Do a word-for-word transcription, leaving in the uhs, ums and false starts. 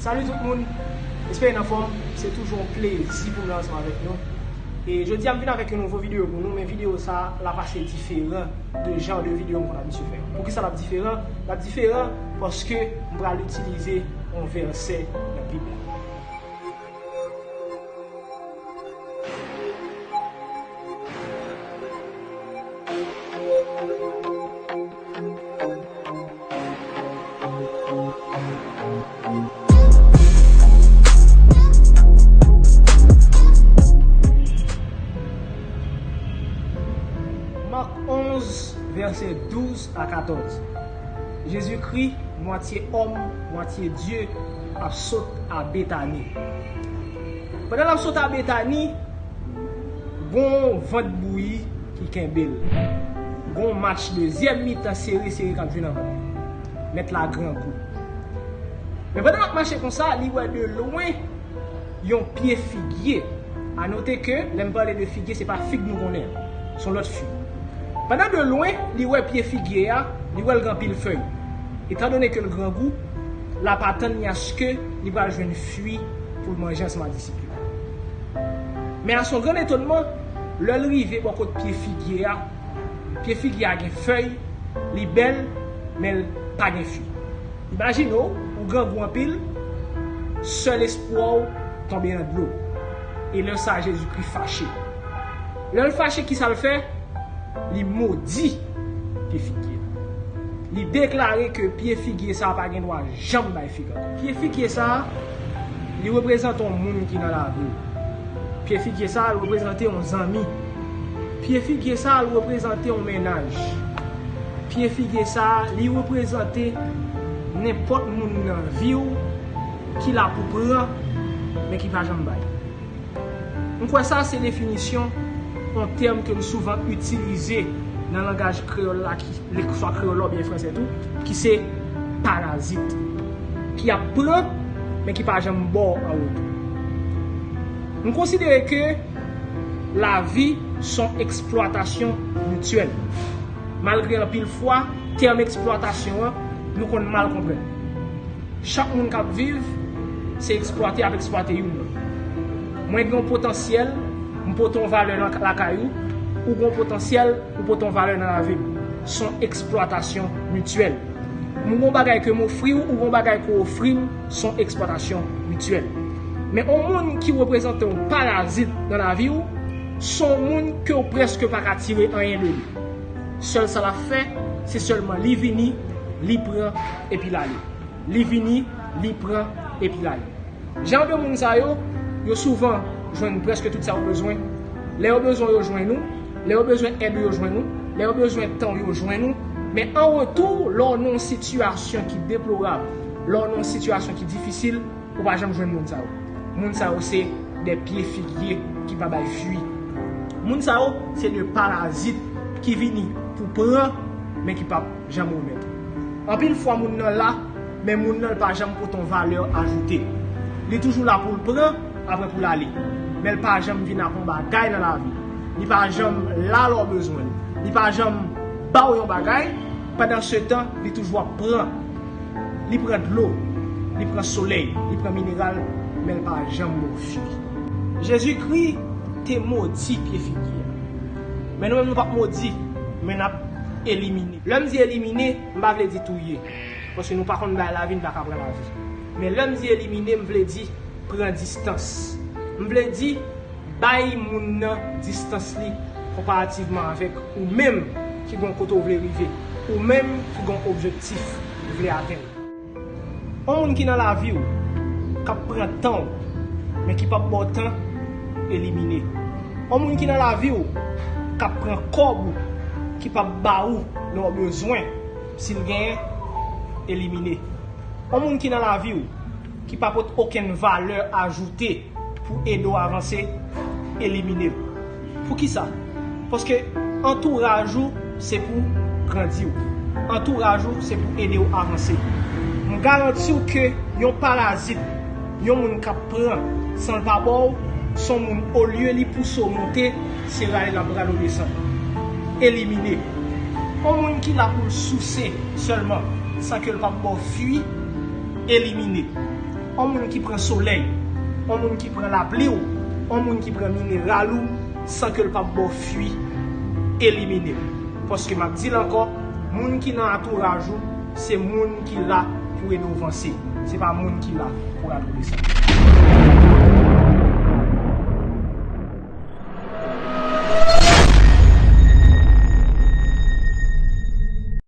Salut tout moun, espere n anfòm. Se toujou yon plezi pou m la ansanm avèk nou. E jodi a m vin avèk yon nouvo videyo pou nou, men videyo sa a l ap ase diferan de jan de videyo m konn abitye fè. Poukisa l ap diferan? L ap diferan paske m pral itilize yon vèsè nan Bib la. Mak onz, vèsè douz a katòz. Jezikri, mwatye òm, mwatye Dye, ap sot a Betani. Pandan l ap sot a Betani, gon vant bouyi ki kenbe l. Gon match dezyèm mitan sere sere k ap jwe nan vant. Mèt la grangou. Men pandan l ap mache konsa, li wè de lwen yon pye figye. A note ke, lè m pale de figye, se pa fig nou konnen an. Se yon lòt fwi. Pandan de lwen, li wè pye figye a, li wè l gen anpil fèy. Etandone ke l grangou, l ap atann yaske li pral jwenn fwi pou l manje ansanm ak disip li. Men a son gran etonman, lè l rive bò kot pye figye a, pye figye a gen fèy, li bèl, men l pa gen fwi. Imajine w, ou grangou anpil, sèl espwa w tonbe nan dlo. E lè sa a, Jezikri fache. Lè l fache, kisa l fè? Li modi pye figye a. Li deklare ke pye figye sa a pa gen dwa janm bay fig ankò. Pye figye sa a, li reprezante yon moun ki nan lavi w. Pye figye sa a, li reprezante yon zanmi. Pye figye sa a, li reprezante yon mennaj. Pye figye sa a, li reprezante nenpòt moun nan vi w ki la pou pran, men ki pa janm bay. M kwè sa se definisyon yon tèm ke n souvan itilize nan langaj kreyòl la, ki, lekswa kreyòl la oubyen fransè tou, ki se parazit, ki ap pran, men ki pa janm ba w an retou. M konsidere ke lavi se yon eksplwatasyon mityèl. Malgre anpil fwa, tèm eksplwatasyon an, nou konn mal konprann. Chak moun k ap viv, se eksplwate y ap eksplwate youn lòt. Mwen gen yon potansyèl, m pote yon valè nan lakay ou, ou gen yon potansyèl, ou pote yon valè nan lavi m. Se yon eksplwatasyon mityèl. M gen yon bagay ke m ofri w, ou gen yon bagay ke w ofri m, se yon eksplwatasyon mityèl. Men yon moun ki reprezante yon parazit nan lavi w, se yon moun ke w prèske pa ka tire anyen de li. Sèl sa l ap fè, se sèlman li vini, li pran, epi l ale. Li vini, li pran, epi l ale. Jan de moun sa yo, yo souvan jwenn prèske tout sa yo bezwen. Lè yo bezwen w, yo jwenn ou. Lè yo bezwen èd ou, yo jwenn ou. Lè yo bezwen tan w, yo jwenn ou. Men an retou, lè w nan yon sitiyasyon ki deplorab, lè w nan yon sitiyasyon ki difisil, ou pa janm jwenn moun sa yo. Moun sa yo se de pye figye ki pa bay fwi. Moun sa yo se de parazit ki vini pou pran, men ki p ap janm remèt. Anpil fwa moun nan la, men moun nan pa janm pote yon valè ajoute. Li toujou la pou l pran, apre pou l ale. Men l pa janm vin ak yon bagay nan lavi. Li pa janm la lè w bezwen l. Li pa janm ba w yon bagay, pandansetan, li toujou ap pran. Li pran dlo, li pran solèy, li pran mineral, men l pa janm ba w fwi. Jezikri te modi pye figye a. Men nou menm nou p ap modi, men n ap elimine. Lè m di elimine, m pa vle di touye. Paske nou pa konn bay lavi, n pa ka pran lavi. Men lè m di elimine, m vle di pran distans. M vle di bay moun nan distans li konparativman avèk ou menm ki gen yon kote w vle rive, ou menm ki gen yon objektif ou vle atenn. Yon moun ki nan lavi w, k ap pran tan w, men ki p ap ba w tan, elimine. Yon moun ki nan lavi w, k ap pran kòb ou, ki p ap ba ou lè w bezwen, si l genyen, elimine. Yon moun ki nan lavi w, ki pa pote okenn valè ajoute pou ede w avanse, elimine l. Poukisa? Paske antouraj ou se pou grandi w. Antouraj ou se pou ede w avanse. M garanti w ke yon parazit, yon moun k ap pran san l pa ba w, se yon moun, olye li pouse w monte, se rale l ap rale w desann. Elimine. Yon moun ki la pou l souse sèlman, san ke l p ap ba w fwi, elimine. On moun ki pran solèy, on moun ki pran lapli w, on moun ki pran mineral ou san ke l p ap ba w fwi, elimine l. Paske m ap di l ankò, moun ki nan antouraj ou, se moun ki la pou ede w vanse. Se pa moun ki la pou rale w desann.